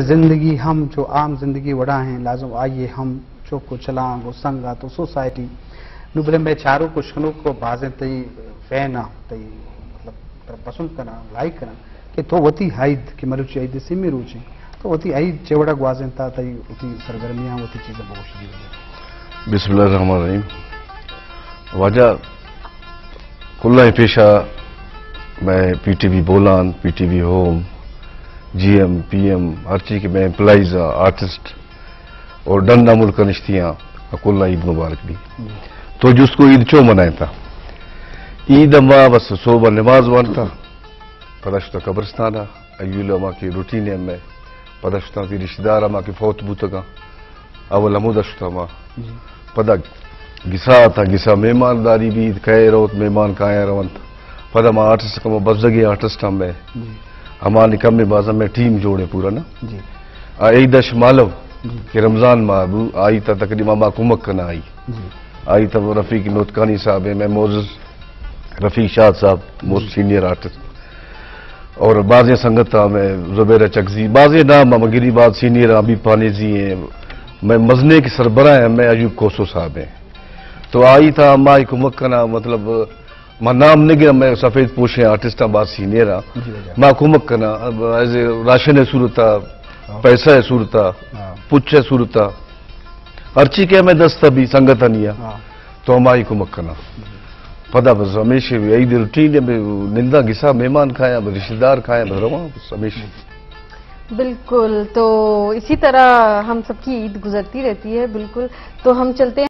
زندگی ہم چو عام زندگی وڑا ہیں، لازم آئیے ہم چوک و چلانگ و سنگت و سوسائٹی۔ نو بلے میں چاروک و شنوک و بازیں تئی فین آں، تئی مطلب ترا پسند کناں، لائک کناں کہ تو وتی عید کہ مروچی عید سیمی روچیں، تو وتی عید چے وڑا گوازینتا، تئی وتی سرگرمیاں، وتی چیزاں بگوش دی۔ بسم اللہ الرحمن الرحیم۔ واجہ کلائیں پیشا میں پی ٹی وی بولان، پی ٹی وی ہوم، جی ایم، پی ایم، ہرچی کہ میں امپلائیز آں، آرٹسٹ اور ڈنڈا ملک نشتیاں، کل عید مبارک بھی۔ تو جس کو عید چو منائیں تھا؟ عید ما بس صبح نماز وانتا، پدا شتا قبرستان، ایول ما کی روٹین ہے میں، پدا شتا تی رشتہ دار ما کی فوت بوتگا، اول ہمودا شتا ما۔ پدا گسا آتا، گسا مہمانداری بیت، کئے روت، مہمان کایاں رونت۔ پدا ما آرٹسٹ کمو بزگیں آرٹسٹ ہم ایں۔ ہمانی کمیں بازا میں ٹیم جوڑیں پورا نا۔ آ عید اش مالو کہ رمضان ماہ بو، آئی تا تقریباً ما کمک کنا آئی۔ آئی تا رفیق نوتکانی صاحب ایں، میں معزز رفیق شاد صاحب، موسٹ سینئر آرٹسٹ۔ اور بازیں سنگت ہم ایں، زبیر چکزی، بازیں نام ہم گری، باز سینئر ہم بھی پانیزی ایں۔ میں مزنے کے سربراہ ایں، میں ایوب کوسو صاحب ایں۔ تو آئی تا ما کمک کنا، مطلب، ما نام نہ گراں، میں سفید پوشیں آرٹسٹ آں، باز سینئر آں۔ ما کمک کنا، ایز اے راشن ءِ صورت ءَ، پیسہ ءِ صورت ءَ، پچ ءِ صورت ءَ، ہرچی کہ ہمیں دست ءَ بھی سنگتانی ءَ، تو ہمائی کمک کنا۔ پدا بس ہمیشہ عید روٹین ءَ ننداں گسا مہمان کھایاں، رشتہ دار کھایاں، بس رواں بس ہمیشہ۔ بالکل، تو اسی طرح ہم سب کی عید گزرتی رہتی ہے۔ بالکل، تو ہم چلتے ہیں۔